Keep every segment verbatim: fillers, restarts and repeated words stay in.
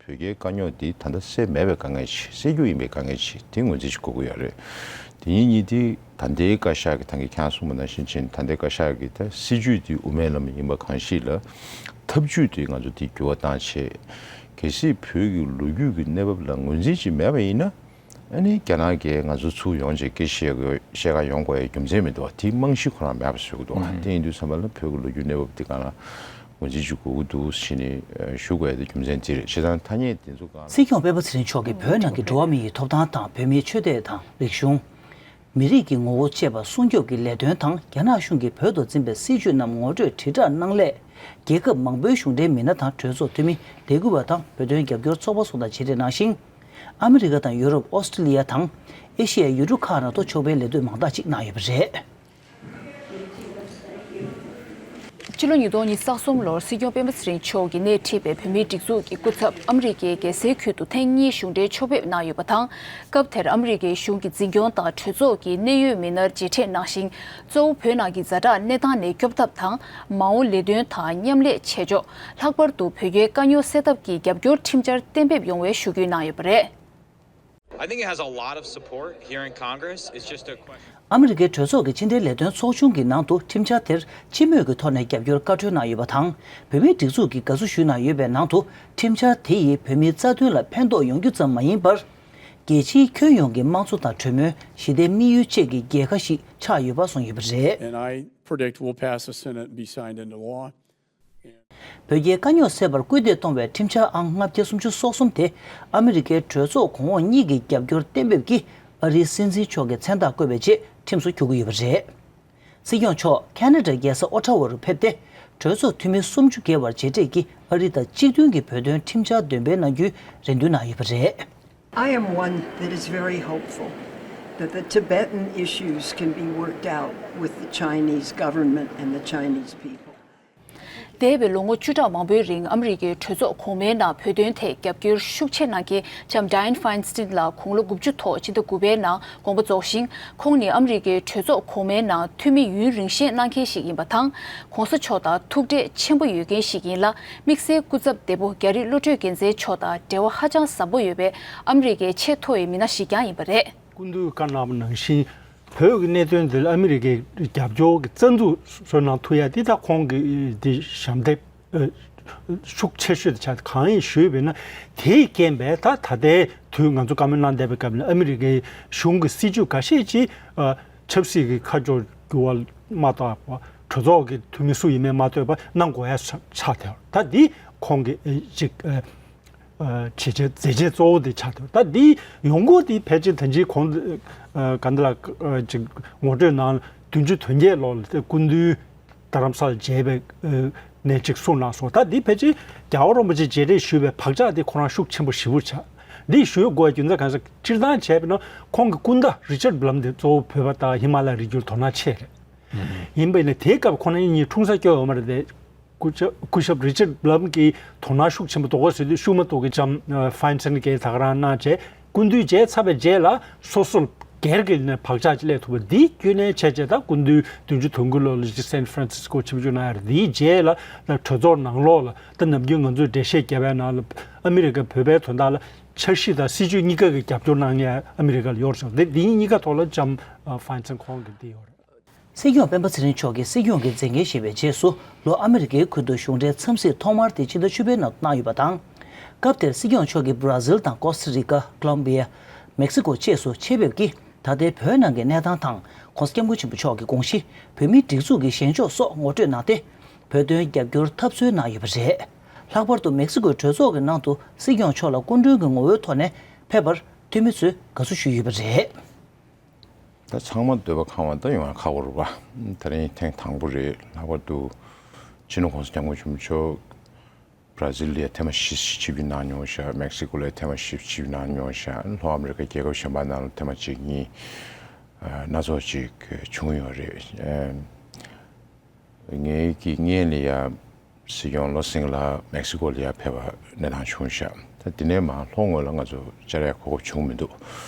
བོད་རྒྱའི་དཀའ་རྙོག་འདི་ད་ལྟ་སེལ་མེད་པའི་དཀའ་ངལ་ཞིག་སེལ་རྒྱུ་ཡིན་པའི་དཀའ་ངལ་ཞིག་དེ་ངོས་འཛིན་ཞིག་དགོས་ཀྱི་ཡོད་རེད། དེ་ཉིད་གཉིས་དེ་ད་ལྟའི་བཀའ་ཤག་གི་ད་གིན་ཁྱེད་རང་གསུངས་པ་ནང་བཞིན་བྱས་ནས་ད་ལྟའི་བཀའ་ཤག་གི་ད་སྲིད་ཇུས་དེ་དབུ་མའི་ལམ་ཡིན་པ་གང་ཞིག་ལ་ཐབས་ཇུས་དེ་ང་ཚོ་དེ་འགྱུར་བ་བཏང་བྱས། གལ་སྲིད་བོད་ཀྱི་ལོ་རྒྱུས་ཀྱི་གནས་བབ་ལ་ངོས་འཛིན་ཅིག་མེད་པ་ཡིན་ན། ཨ་ནི་རྒྱ་ནག་གིས་ང་ཚོ་ཚུར་ཡོང་བྱས་སྐད་བཤད་དགོས་བཤད་ག་ཡོང་དགོས་ཡའི་རྒྱུ་མཚན་མི་འདུག་བ། དེའི་རྨང་གཞི་ཁོ་རང་མེད་པ་བཟོ་གི་འདུག་བ། དེ་ཡིན་དུས་ཙམ་པ་ལ་བོད་ཀྱི་ལོ་རྒྱུས་གནས་བབ་འདི་སྒང་ལ་ངོས་འཛིན་ཅིག་དགོས་ཀྱི་འདུག་ཟེར་ནས་ཞུ་དགོས་ཡ་དེ་རྒྱུ་མཚན་དེ་རེད། བྱས་ཙང་ཐ་སྙད་དེ་ཚོ་སྒང་ལ། སྲིད་སྐྱོང་སྤེན་པ་ཚེ་རིང་མཆོག་གིས་བོད་ནང་གི་འགྲོ་བ་མི་ཡི་ཐོབ་ཐང་དང་བོད་མིའི་ཆོས་དད་དང་རིག་གཞུང་། མི་རིགས་ཀྱི་ངོ་བོ་བཅས་པ་སྲུང་སྐྱོབ་ཀྱི་ལས་དོན་དང་རྒྱ་ནག་གཞུང་གིས་བོད་དུ་འཛིན་པའི་སྲིད་བྱུས་རྣམས་ངོ་སྤྲོད་དྲིལ་བསྒྲགས་གནང་སླད། རྒྱལ་ཁབ་མང་པོའི་གཞུང་འབྲེལ་མི་སྣ་དང་གྲོས་ཚོགས་འཐུས་མི། ལས་འགུལ་བ་དང་བོད་དོན་རྒྱབ་སྐྱོར་ཚོགས་པ་སོགས་དང་མཇལ་འཕྲད་གནང་ཞིང་། ཨ་མི་རི་ཀ་དང་ཡུ་རོབ། ཨོ་སི་ཀྲི་ལི་ཡ་དང་ཨེ་ཤི་ཡའི་ཡུལ་གྲུ་ཁག་ནང་དུ་ཕྱོགས་ཕེབས་ལས་དོན་མང་དག་ཅིག་གནང་ཡོད་པ་རེད། སྤྱི་ལོ་ཉིས་སྟོང་ཉི་ཤུ་རྩ་གསུམ་ལོར་སྲིད་སྐྱོང་སྤེན་པ་ཚེ་རིང་མཆོག་གིས་སྣེ་ཁྲིད་པའི་བོད་མིའི་སྒྲིག་འཛུགས་ཀྱི་སྐུ་ཚབ་ཨ་མི་རི་ཀའི་རྒྱལ་སའི་ཁུལ་དུ་ཐེངས་གཉིས་གཞུང་འབྲེལ་ཕྱོགས་ཕེབས་གནང་ཡོད་པ་དང་། སྐབས་དེར་ཨ་མི་རི་ཀའི་གཞུང་གི་འཛིན་སྐྱོང་དང་གྲོས་ཚོགས་ཀྱི་གནད་ཡོད་མི་སྣར་མཇལ་འཕྲད་གནང་ཞིང་། གཙོ་བོ་བོད་ནང་གི་ཛ་དྲག་གནས་སྟངས་ནས་སྐྱོབ་ཐབས་དང་། མ་འོངས་ལས་དོན་དང་མཉམ་ལས་བྱེད་ཕྱོགས། ལྷག་པར་དུ་བོད་རྒྱའི་དཀའ་རྙོག་སེལ་ཐབས་ཀྱི་རྒྱབ་སྐྱོར་ཁྲིམས་འཆར་གཏན་འབེབས་ཡོང་བའི་ཞུ་སྐུལ་གནང་ཡོད་པ་རེད། I think it has a lot of support here in Congress. It's just a question. ཨ་མི་རི་ཀའི་གྲོས་ཚོགས་ཀྱི་ཕྱི་འབྲེལ་ལས་དོན་ཚོགས་ཆུང་གི་ནང་དུ་ཁྲིམས་འཆར་དེར་སྤྱི་མོས་ཀྱི་ཐོག་ནས་རྒྱབ་སྐྱོར་བཀའ་འཁྲོལ་གནང་ཡོད་པ་དང་། བོད་མིའི་སྒྲིག་འཛུགས་ཀྱིས་དགའ་བསུ་ཞུས་གནང་ཡོད་པའི་ནང་དུ། ཁྲིམས་འཆར་དེ་ཡིས་བོད་མིའི་རྩ་དོན་ལ་ཕན་ཐོགས་ཡོང་རྒྱུ་ཙམ་མ་ཡིན་པར། རྒྱལ་སྤྱིའི་ཁྱོན་ཡོངས་ཀྱི་དམངས་གཙོ་དང་གྲོས་མོལ། ཞི་བདེའི་དམིགས་ཡུལ་བཅས་ཀྱི་རྒྱལ་ཁ་ཞིག་ཆགས་ཡོད་པ་གསུངས་ཡོད་པ་རེད། And I predict we'll pass the Senate and be signed into law. བོད་རྒྱའི་དཀའ་རྙོག་སེལ་བར་སྐུལ་འདེད་གཏོང་བའི་ཁྲིམས་འཆར་ཨང་ལྔ་བརྒྱ་སུམ་ཅུ་སོ་གསུམ་དེ་ཨ་མི་རི་ཀའི་གྲོས་ཚོགས་གོང་འོག་གཉིས་ཀྱི་རྒྱབ་སྐྱོར་གཏན་འབེབས་ཀྱིས་ཨ་རིའི་སྲིད་འཛིན་མཆོག་གི་མཚན་རྟགས་བཀོད་པའི་རྗེས་ཁྲིམས་སུ་འགྱུར་གྱི་ཡོད་པ་རེད། སྲིད་སྐྱོང་མཆོག་ཁ་ན་ཌའི་རྒྱལ་ས་ཨོ་ཊ་ཝ་རུ་ཕེབས་ཏེ། གྲོས་ཚོགས་འཐུས་མི་སུམ་ཅུ་བརྒལ་བར་མཇལ་འཕྲད་ཀྱིས་ཨ་རི་དང་གཅིག་མཐུན་གྱི་བོད་དོན་ཁྲིམས་འཆར་འདོན་སྤེལ་གནང་རྒྱུའི་རེ་འདུན་གནང་ཡོད་པ་རེད། I am one that is very hopeful that the Tibetan issues can be worked out with the Chinese government and the Chinese people. འདས་པའི་ལོ་ངོ་བཅུ་ཕྲག་མང་པོའི་རིང་ཨ་མི་རི་ཀའི་གྲོས་ཚོགས་གོང་མའི་ནང་བོད་དོན་ཐད་རྒྱབ་སྐྱོར་ཤུགས་ཆེ་གནང་མཁན་ལྕམ་Dianne Feinstein་ལགས་དགུང་ལོ་དགུ་བཅུ་ཐོག་ཕྱི་ཟླ་དགུ་པའི་ནང་དགོངས་པ་རྫོགས་ཤིང་། ཁོང་ནི་ཨ་མི་རི་ཀའི་གྲོས་ཚོགས་གོང་མའི་ནང་འཐུས་མི་ཡུན་རིང་ཤོས་གནང་མཁན་ཞིག་ཡིན་པ་དང་། ྋགོང་ས་མཆོག་དང་ཐུག་འཕྲད་ཆེན་པོ་ཡོད་མཁན་ཞིག་ཡིན་ལ། དམིགས་བསལ་སྐུ་ཚབ་འདས་པོ་རྒྱ་རི་བློ་གྲོས་རྒྱལ་མཚན་མཆོག་དང་འབྲེལ་བ་ཧ་ཅང་ཟབ་པོ་ཡོད་པའི་ཨ་མི་རི་ཀའི་ཆེས་མཐོ་བའི་མི་སྣ་ཞིག་ཀྱང་ཡིན་པ་རེད། སྐུ་མདུན་བཀའ་གནང་བ་ནང་བཞིན། བོད་ཀྱི་གནད་དོན་འདི་ལ་ཨ་མི་རི་ཀའི་རྒྱབ་སྐྱོར་གྱི་རྩ་འཛུགས་བཟོ་གནང་ཐུབ་ཡ་འདི་ད་ཁོང་གི་འདི་ཞབས་འདེགས་ཤུགས་ཆེ་ཤོས་དེ་ཆགས། གང་ཡིན་ཞུས་པས་ན། དེའི་རྐྱེན་པས་ད་ད་ལྟའི་དུས་ང་ཚོ་བཀའ་མོལ་གནང་བསྡད་པའི་སྐབས་ལ་ཨ་མི་རི་ཀའི་གཞུང་གི་སྲིད་ཇུས་འགའ་ཤས་ཅིག་ཆབ་སྲིད་ཀྱི་ཁ་ཕྱོགས་འགྱུར་བ་མ་གཏོགས་པ། གྲོས་ཚོགས་ཀྱི་འཐུས་མི་སུ་ཡིན་མིན་མ་ལྟོས་པར་གནང་དགོས་ཡ་ཆགས་བསྡད་པ་ད་འདི་ཁོང་གི་ཅིག་བྱས་རྗེས་མཛད་རྗེས་གཙོ་བོ་དེ་ཆགས་ཐུབ། ད་འདི་ཡོང་སྒོ་དེ་ཕལ་ཆེར་ད་ཅི་གོང་ག་འདི་ལ་ཅིག་ངོ་སྤྲོད་ནང་བདུན་ཅུ་དོན་བརྒྱད་ལོ་ལ་སྐུ་མདུན་རྡ་རམ་ས་ལ་མཇལ་བའི་ནས་ཅིག་གསུངས་གནང་སོང་། ད་འདི་ཕལ་ཆེར་རྒྱལ་བ་རིན་པོ་ཆེ་མཇལ་འཕྲད་ཞུས་པའི་བག་ཆགས་དེ་ཁོ་རང་ཤུགས་ཆེན་པོ་ཞེ་པོ་ཆགས། འདི་ཞུ་དགོས་རྒྱུ་མཚན་གང་ཟེར་སྤྱིར་བཏང་བྱས་པ་ན་ཁོང་གི་སྐུ་ཟླ་རི་ཅར་བྷ་ལམ་དེ་གཙོ་བོ་བོད་པ་དང་ཧི་མ་ལ་ཡའི་རི་རྒྱུད་དོ་སྣང་ཆེ་རེད། ཡིན་པས་ན་དེའི་སྐབས་ཁོ་རང་གཉིས་འཁྲུངས་ས་སྐྱོ་ཡོད་མ་རེད་དེ། སྐུ་ཞབས་སྐུ་ཞབས་རི་ཅར་བྷ་ལམ་གྱིས་དོ་སྣང་ཤུགས་ཆེན་པོ་འདུག་ག་ཟེར་དུས་ཤུགས་མ་གཏོགས་ཀྱི་ལྕམ་ཕའིན་སན་གྱིས་ད་ག་རང་གནང་བྱས་སྐུ་མདུན་མཇལ་ཚར་བའི་རྗེས་ལ་སོ་སོར་སྒེར་གྱི་ནས་བག་ཆགས་ཅིག་སླེབས་ཐུབ་པ་འདིའི་བརྒྱུད་ནས་བྱས་བྱས་ད་སྐུ་མདུན་བདུན་ཅུ་དོན་དགུ་ལོ་ལ་ཅིག་སན་ཧྥ་རན་སིས་ཀོ་ཆིབས་བསྒྱུར་གནང་ཡ་རེད། འདིའི་རྗེས་ལ་ད་གྲོས་ཚོགས་ནང་ལོགས་ལ་ད་ནམ་རྒྱུན་ང་ཚོས་འགྲེལ་བཤད་བརྒྱབ་པའི་ནང་ལ་ཨ་མི་རི་ཀ་བོད་པའི་དོན་དག་ལ་འཆར་གཞི་དང་སྲིད་ཇུས་གཉིས་ཀ་གི་རྒྱབ་སྐྱོར་གནང་མཁན་ཨ་མི་རི་ཀ་ལ་ཡོད་རེད་ཟེར་བ་འདི་འདི་གཉིས་ཀ་ཐོག་ལ་ལྕམ་ཕའིན་སན་ཁོང་གི་འདི་ཡོད་རེད། སྲིད་སྐྱོང་སྤེན་པ་ཚེ་རིང་མཆོག་གིས་སྲིད་སྐྱོང་གི་མཛད་འགན་བཞེས་པའི་རྗེས་སུ་ལོ་ཨ་མི་རི་ཀའི་ཁུལ་དུ་གཞུང་འབྲེལ་འཚམས་གཟིགས་ཐོག་མར་དེ་ཕྱི་ཟླ་བཅུ་པའི་ནང་གནང་ཡོད་པ་དང་། སྐབས་དེར་སྲིད་སྐྱོང་མཆོག་གིས་བྷ་ར་ཟིལ་དང་ཀོ་སྟ་རི་ཀ། ཀོ་ལོམ་བི་ཡ། མེག་སི་ཀོ་བཅས་སུ་ཆེད་ཕེབས་ཀྱིས་ད་ལྟའི་བོད་ནང་གི་གནས་སྟངས་དང་ྋགོང་ས་ྋསྐྱབས་མགོན་ཆེན་པོ་མཆོག་གི་དགོངས་གཞི། བོད་མིའི་སྒྲིག་འཛུགས་ཀྱི་བཞེངས་ཕྱོགས་སོགས་ངོ་སྤྲོད་གནང་སྟེ། བོད་དོན་རྒྱབ་སྐྱོར་འཐབ་རྩོད་གནང་ཡོད་པ་རེད། ལྷག་པར་དུ་མེག་སི་ཀོའི་གྲོས་ཚོགས་ཀྱི་ནང་དུ་སྲིད་སྐྱོང་མཆོག་ལ་སྐུ་མགྲོན་གྱི་ངོ་བོའི་ཐོག་ནས་ཕེབས་པར་འཐུས་མི་ཚོས་དགའ་བསུ་ཞུས་ཡོད་པ་རེད། ད་ཚང་མ་འདོད་པ་ཁེངས་པ་ད་ཡོང་ཡ་ཁག་པོ་རེད་པ། ད་རིང་ཐེངས་དང་པོ་རེད། ལྷག་པར་དུ་སྤྱི་ནོར་ྋགོང་ས་ྋསྐྱབས་མགོན་ཆེན་པོ་མཆོག་བྷ་ར་ཟིལ་ལ་ཡ་ཐེངས་མ་བཞི་ཆིབས་བསྒྱུར་གནང་མྱོང་ཤག་མེག་སི་ཀོ་ལ་ཡ་ཐེངས་མ་བཞི་ཆིབས་བསྒྱུར་གནང་མྱོང་ཤག་ལྷོ་ཨ་མི་རི་ཀ་རྒྱལ་ཁབ་གཞན་པ་ནང་ལ་ཐེངས་མ་གཅིག་གཉིས་སྣ་ཚོགས་ཅིག་བྱུང་ཡོད་རེད། ངའི་གི་སྔོན་ལ་ཡ་སྲིད་སྐྱོང་བློ་སེང་ལགས་མེག་སི་ཀོ་ལ་ཡ་ཕེབས་པ་གནས་སྟངས་བྱུང་ཤག་ད་དེ་ནས་མར་ལྷོ་ངོས་ལ་ང་ཚོ་བཅར་ཡ་གོ་སྐབས་བྱུང་མི་འདུག་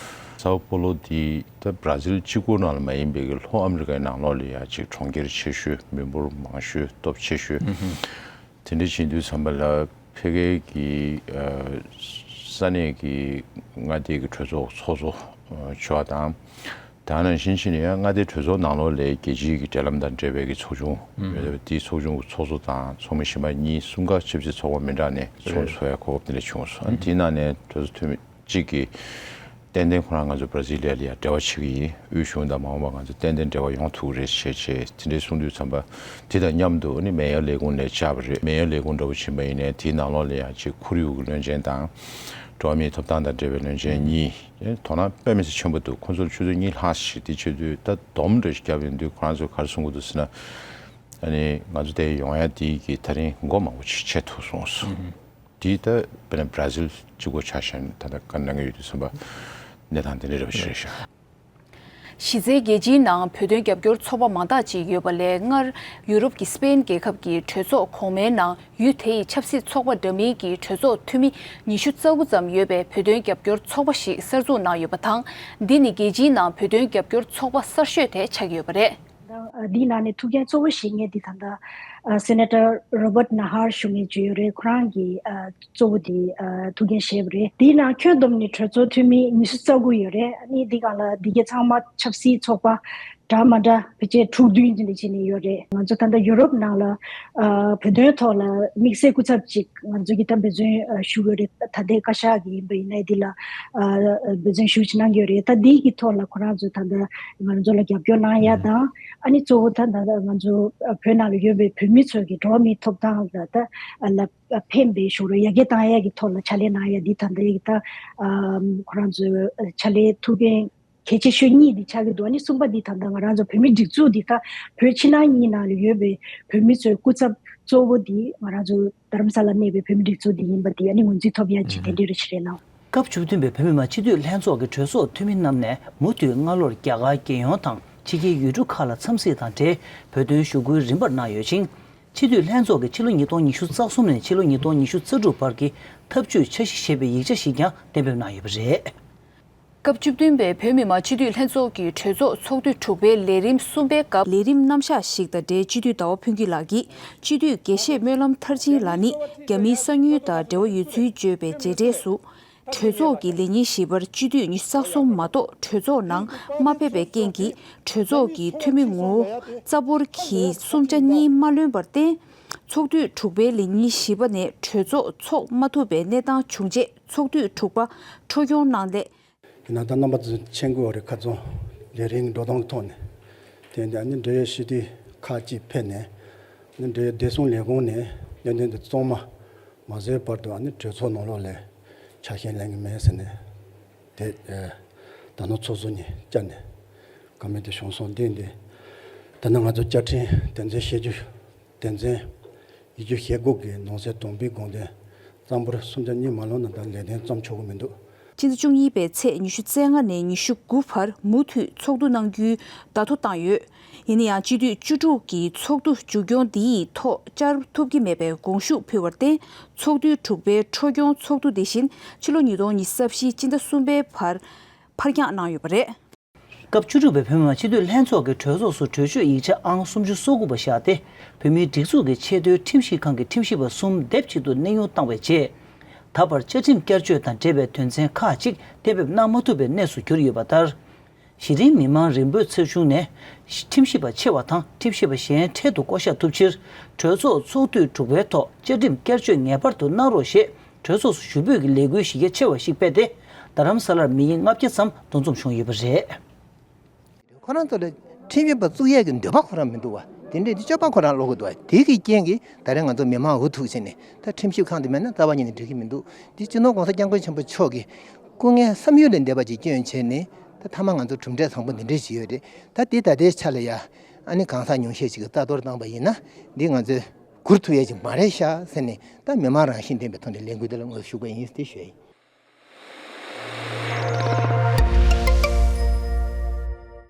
སའོ་པོ་ལོ་འདི་ད་བྷ་ར་ཟིལ་གཅིག་པུ་ནང་ལ་མ་ཡིན་པའི་གི་ལྷོ་ཨ་མི་རི་ཀའི་ནང་ལོགས་ལ་ཡ་ཅིག་གྲོང་ཁྱེར་ཆེ་ཤོས། མི་འབོར་མང་ཤོས། སྟོབས་ཆེ་ཤོས། དེ་འདྲ་བྱེད་དུས་ཙམ་པ་ལ་ ཕ་གིའི་གི་ས་གནས་ཀྱི་མངའ་སྡེའི་གི་གྲོས་ཚོགས་ཚོགས་གཙོ་ཆེ་བ་དང་། ད་ནང་བཞིན་ཕྱིན་ནས་ཡང་མངའ་སྡེའི་གྲོས་ཚོགས་ནང་ལོགས་ལ་རྒྱལ་སྤྱིའི་གི་འབྲེལ་ལམ་དང་འབྲེལ་བའི་གི་ཚོགས་ཆུང་ཡོད་པ་དེའི་ཚོགས་ཆུང་གི་ཚོགས་གཙོ་དང་ཚོགས་མི་གཞན་པ་གཉིས་གསུམ་ཀ་ཆབ་སྲིད་ཚོགས་པ་མི་འདྲ་ནས་ཚོགས་འདུ་ཚོགས་ཡ་གོ་སྐབས་དེ་འདྲ་བྱུང་སོང་། ཨ་ནི་དེའི་ནང་ནས་གྲོས་ཚོགས་འཐུས་མི་གཅིག་གིས་ཏན་ཏན་ཁོ་རང་ང་ཚོ་བྷ་ར་ཛིལ་ལ་ཡ་འབྲེལ་བ་བྱེད་ཀྱི་ཡིན། དབུས་གཞུང་དང་མ་འོངས་པ་ང་ཚོ་ཏན་ཏན་འབྲེལ་བ་ཡོང་ཐུབ་ཀྱི་རེད་ཞེས་བྱས་དེ་འདྲའི་གསུང་དུས་ཙམ་པ་དེ་དང་མཉམ་དུ་ཨ་ནི་མེ་ཡར་ལས་ཁུངས་ནས་བཅར་བ་རེད། མེ་ཡར་ལས་ཁུངས་འདྲ་བོ་ཕྱིན་པ་ཡིན་ནའི་དེའི་ནང་ལོགས་ལ་ཡང་ཅིག་ཁོར་ཡུག་གི་བློན་ཆེན་དང་འགྲོ་བ་མིའི་ཐོབ་ཐང་དང་འབྲེལ་བའི་བློན་ཆེན་གཉིས། དོ་སྣང་དཔེ་མི་སྲིད་ཆེན་པོ་འདུག་ཁོང་ཚོར་ཆུ་ཚོད་གཉིས་ལྷག་ཞིག་དེ་བྱེད་དུས་ད་སྡོམ་འདྲ་ཞིག་བརྒྱབ་ཡོང་དུས་ཁོ་རང་ཚོས་ག་རེ་གསུང་གི་འདུག་ཟེར་ན། ཨ་ནི་ང་ཚོ་དེ་ཡོང་ཡ་དེ་གི་ད་རིང་སྒོ་མང་པོ་ཞིག་ཕྱེ་ཐུབ་སོང་ཟེར། དེ་ད་དཔེར་ན་བྷ་ར་ཛིལ་གཅིག་པོ་ཆ་བཞག་ན་ད་ལྟ་ག་འདྲ་ཡོད་དུས་ཙམ་པ་གནས་སྟངས་དེ་འདྲ་རེད་པ་ཞིག་རེད་ཤག་གཞི་རྩའི་རྒྱལ་སྤྱིའི་ནང་བོད་དོན་རྒྱབ་སྐྱོར་ཚོགས་པ་མང་དག་ཅིག་ཡོད་པ་ལས་སྔར་ཡུ་རོབ་ཀྱི་སི་པེན་རྒྱལ་ཁབ་ཀྱི་གྲོས་ཚོགས་གོང་མའི་ནང་ཡུལ་དེ་ཡི་ཆབ་སྲིད་ཚོགས་པ་འདྲ་མིན་གྱི་གྲོས་ཚོགས་འཐུས་མི་ཉི་ཤུ་རྩ་དགུ་ཙམ་ཡོད་པའི་བོད་དོན་རྒྱབ་སྐྱོར་ཚོགས་པ་ཞིག་གསར་འཛུགས་གནང་ཡོད་པ་དང་། འདི་ནི་རྒྱལ་སྤྱིའི་ནང་བོད་དོན་རྒྱབ་སྐྱོར་ཚོགས་པ་གསར་ཤོས་དེ་ཆགས་ཡོད་པ་རེད། འདིའི་ནང་ནས་ཐུགས་འགན་གཙོ་བོ་བཞེས་མཁན་འདི་ད་ལྟ་སེ་ནེ་ཊར་རོ་བར་ཊི་ནཱ་ཧར་ཞུ་མཁན་ཅིག་ཡོད་རེད། ཁོ་རང་གིས་གཙོ་བོ་དེ་ཐུགས་འགན་བཞེས་པ་རེད། དེའི་ནང་ཁྱོན་བསྡོམས་ནས་གྲོས་ཚོགས་འཐུས་མི་ཉི་ཤུ་རྩ་དགུ་ཡོད་རེད། ཨ་ནི་འདི་སྒང་ལ་འདི་གའི་ཚང་མ་ཆབ་སྲིད་ཚོགས་པ་འདྲ་མ་འདྲ་ཕལ་ཆེར་དྲུག་བདུན་ཅིག་འདྲ་བྱས་ནས་ཡོད་རེད། ང་ཚོ་ད་ལྟ་ཡུ་རོབ་ནང་ལ་བོད་དོན་ཐོག་ལ་དམིགས་བསལ་སྐུ་ཚབ་ཅིག་ང་ཚོ་གིས་ད་འབད་བརྩོན་ཞུ་དགོས་རེད། ད་ལྟའི་བཀའ་ཤག་གིས་ཡིན་པ་ཡིན་ན་འདི་ལ་འབད་བརྩོན་ཞུ་ཅིག་གནང་གི་ཡོད་རེད། ད་འདི་གི་ཐོག་ལ་ཁོ་རང་ཚོས་ད་ལྟ་ང་ཚོ་ལ་རྒྱབ་སྐྱོར་གནང་ཡ་དང་། ཨ་ནི་གཙོ་བོ་ད་ད་ང་ཚོ་བོད་ནང་ལ་ཡོད་པའི་བོད་མི་ཚོ་གི་འགྲོ་བ་མིའི་ཐོབ་ཐང་ལ་ད་ལ་ཕན་པའི་ཤུགས་རོ་ཡར་རྒྱས་བཏང་ཡ་གི་ཐོག་ལ་ཕྱག་ལས་གནང་ཡ་འདི་ད་ལྟ་ཡ་གི་ད་ཁོ་རང་ཚོའི་ཕྱག་ལས་ཐུགས་འགན་གལ་ཆེ་ཤོས་གཉིས་འདི་ཆགས་ཀྱི་འདུག་ཨ་ནི་གསུམ་པ་འདི་ད་ལྟ་ང་རང་ཚོ་བོད་མི་སྒྲིག་འཛུགས་འདི་ད་བོད་ཕྱི་ནང་གཉིས་ནང་ལ་ཡོད་པའི་བོད་མི་ཚོའི་སྐུ་ཚབ་གཙོ་བོ་འདི་ང་རང་ཚོ་རྡ་རམ་ས་ལ་གནས་པའི་བོད་མི་སྒྲིག་འཛུགས་འདི་ཡིན་པ་འདི་ཨ་ནི་ངོས་འཛིན་ཐོབ་ཡ་ཅིག་དེ་འདྲའི་རེ་ཞིག་རེད་ལགས། སྐབས་བཅུ་བདུན་པའི་བོད་མི་མང་སྤྱི་འཐུས་ལྷན་ཚོགས་ཀྱི་གྲོས་ཚོགས་འཐུས་མི་རྣམས་ནས་མུ་མཐུད་སྔ་ལོར་རྒྱ་གར་རྒྱལ་ཡོངས་དང་ཕྱི་རྒྱལ་ཡུལ་གྲུ་ཁག་ལ་འཚམས་གཟིགས་དང་འབྲེལ་བོད་དོན་ཞུ་སྐུལ་རིམ་པར་གནང་ཡོད་ཅིང་། སྤྱི་འཐུས་ལྷན་ཚོགས་ཀྱིས་ཕྱི་ལོ་ཉིས་སྟོང་ཉི་ཤུ་རྩ་གསུམ་ནས་ཕྱི་ལོ་ཉིས་སྟོང་ཉི་ཤུ་རྩ་དྲུག་བར་གྱི་ཐབས་ཇུས་འཆར་གཞི་ཞེས་པའི་ཡིག་ཆ་ཞིག་ཀྱང་གཏན་འབེབས་གནང་ཡོད་པ་རེད། སྐབས་བཅུ་བདུན་པའི་བོད་མི་མང་སྤྱི་འཐུས་ལྷན་ཚོགས་ཀྱི་གྲོས་ཚོགས་ཚོགས་དུས་དྲུག་པའི་ལས་རིམ་གསུམ་པའི་སྐབས་ལས་རིམ་རྣམ་གཞག་ཞིག་དང་འབྲེལ་སྤྱི་འཐུས་ཟླ་བ་ཕུན་སྐྱིད་ལགས་ཀྱིས་སྤྱི་འཐུས་དགེ་བཤེས་སྨོན་ལམ་མཐར་ཕྱིན་ལགས་ནི་རྒྱ་མིའི་གསང་ཉུལ་དང་འབྲེལ་བ་ཡོད་ཚུལ་བརྗོད་པའི་མཇལ་འཕྲད་སུ། གྲོས་ཚོགས་ཀྱི་ལས་ཉིན་བཞི་པར་སྤྱི་འཐུས་ཉི་ཤུ་རྩ་གསུམ་མ་གཏོགས་གྲོས་ཚོགས་ནང་མ་ཕེབས་པའི་རྐྱེན་གྱིས་གྲོས་ཚོགས་ཀྱི་འཐུས་མི་ངོ་བོ་རྩ་འབོར་གྱི་སུམ་ཆ་གཉིས་མ་ལོན་པར་བརྟེན། ཚོགས་དུས་དྲུག་པའི་ལས་ཉིན་བཞི་པ་ནས་གྲོས་ཚོགས་ཚོགས་མ་ཐུབ་པའི་གནས་སྟངས་བྱུང་རྗེས་ཚོགས་དུས་དྲུག་པ་འཕྲོ་སྐྱོང་གནང་སླད། ཡིན་ན་ད་རྣམ་པ་ཚོས་མཁྱེན་གྱི་ཡོད་རེད། ཁ་རྩང་ལས་རིམ་འགྲོ་སྟངས་ཀྱི་ཐོག་ནས་དེ་འདྲ་ནི་འབྲེལ་ཡོད་སྤྱི་འཐུས་ཁག་ཅིག་ཕེབས་ནས་ནི་འབྲེལ་ཡོད་བདེ་སྲུང་ལས་ཁུངས་ནས་གནད་དོན་དེ་གཙང་མ་མ་བཟོས་བར་དུ་ཨ་ནི་གྲོས་ཚོགས་ནང་ལོགས་ལ་ཆ་ཤས་ལེན་གྱི་མེད་ཟེར་ནས་དེ་ད་ནང་ཚོགས་གཙོ་ནས་བཅར་ནས་བཀའ་མོལ་དེ་བྱུང་སོང་། དེ་འདི་ད་ནི་ང་ཚོ་བཅའ་ཁྲིམས་དོན་ཚན་ཞེ་བཅུ་དོན་ཚན་ཡིག་བཅུ་ཞེ་དགུ་གི་ནང་གསེས་དང་པོའི་དགོངས་དོན་རྩ་འབོར་སུམ་ཆ་གཉིས་མ་ལོན་ན་ད་ལས་དོན་རྩོམ་ཆོག་གི་མི་འདུག་སྤྱི་ཟླ་བཅུ་གཉིས་པའི་ཚེས་ཉི་ཤུ་རྩ་ལྔ་ནས་ཉི་ཤུ་དགུ་བར་མུ་མཐུད་ཚོགས་འདུ་གནང་རྒྱུའི་བརྡ་ཐོ་བཏང་ཡོད། ཡིན་ན་ཡང་སྤྱི་འཐུས་བཅུ་དྲུག་གིས་ཚོགས་འདུ་མཇུག་སྐྱོང་འདི་ཡི་ཐོག་བཅར་ཐུབ་ཀྱི་མེད་པའི་དགོངས་ཞུ་ཕུལ་བར་བརྟེན། ཚོགས་དུས་དྲུག་པའི་འཕྲོ་སྐྱོང་ཚོགས་འདུ་དེ་བཞིན་ཕྱི་ལོ་ཉིས་སྟོང་ཉི་ཤུ་རྩ་བཞི་སྤྱི་ཟླ་གསུམ་པའི་བར་ཕར་འགྱངས་གནང་ཡོད་པ་རེད། སྐབས་བཅུ་དྲུག་པའི་བོད་མི་མང་སྤྱི་འཐུས་ལྷན་ཚོགས་ཀྱི་གྲོས་ཚོགས་སུ་གྲོས་ཆོད་ཡིག་ཆ་ཨང་སུམ་ཅུ་སོ་དགུ་པ་བཞག་སྟེ། བོད་མིའི་སྒྲིག་འཛུགས་ཀྱི་ཆེས་མཐོའི་ཁྲིམས་ཞིབ་ཁང་གི་ཁྲིམས་ཞིབ་པ་གསུམ་སྡེབ་གཅིག་ཏུ་གནས་དབྱུང་བཏང་བའི་རྗེས། ད་བར་བཅའ་ཁྲིམས་བསྐྱར་བཅོས་དང་འབྲེལ་བའི་དོན་ཚན་ཁག་ཅིག་གཏན་འབེབས་གནང་མ་ཐུབ་པའི་གནས་སུ་གྱུར་ཡོད་པ་ལྟར། གཞི་རིམ་མི་མང་རིམ་སྤོར་ཚོགས་ཆུང་ནས་ཁྲིམས་ཞིབ་པ་ཆེ་བ་དང་ཁྲིམས་ཞིབ་པ་གཞན་འཕྲལ་དུ་བསྐོ་གཞག་ཐུབ་ཕྱིར། གྲོས་ཚོགས་ཚོགས་དུས་དྲུག་པའི་ཐོག་བཅའ་ཁྲིམས་བསྐྱར་བཅོས་ངེས་པར་དུ་གནང་རོགས་ཞེས་གྲོས་ཚོགས་སུ་ཞུ་འབོད་ཀྱི་ལས་འགུལ་གཞི་རྒྱ་ཆེ་བ་ཞིག་སྤེལ་ཏེ། རྡ་རམ་ས་ལར་མི་ཡིན་ལྔ་བརྒྱ་ཙམ་འདུ་འཛོམས་བྱུང་ཡོད་པ་རེད། ཁོ་རང་ཚོ་ལ་ཁྲིམས་ཞིབ་པ་བཙུགས་ཡས་ཀྱི་འདོད་པ་ཁོ་རང་མི་འདུག་བ། དེ་འདྲའི་སྤྱོད་པ་ཁོ་རང་ལོག་གི་འདུག་བ། དེ་གི་རྐྱེན་གྱིས་ད་རེས་ང་ཚོ་མི་མང་འུ་ཐུག་བྱས་ནས་ད་ཁྲིམས་ཞིབ་ཁང་དེ་མེད་ན་རྩ་བ་ཉིད་ནས་འགྲིག་གི་མི་འདུག་འདི་སྤྱི་ནོར་༸གོང་ས་༸སྐྱབས་མགོན་ཆེན་པོ་མཆོག་གི་སྐུ་ངལ་བསམ་ཡུལ་ལས་འདས་པ་ཅིག་སྐྱོན་བྱས་ནས་ད་མཐའ་མ་ང་ཚོ་གྲུབ་འབྲས་བཟང་པོ་འདི་འདྲས་ཞིག་ཡོད་རེད། ད་དེ་ད་ལྟའི་ཆ་ལ་ཡ་ཨ་ནི་གང་ཟག་ཉུང་ཤས་ཤིག་གིས་རྩ་གཏོར་བཏང་པ་ཡིན་ན་འདི་ང་ཚོས་བསྒུར་ཐུབ་ཡས་ཅིག་མ་རེད་ཤག་ཟེར་ནས་ད་མི་མང་རང་བཞིན་ལྡན་པའི་ཐོག་ནས་ལས་འགུལ་འདི་ལ་ངོ་ཤུགས་པ་ཡིན་ཏེ་ཞུ་ཡ་ཡིན།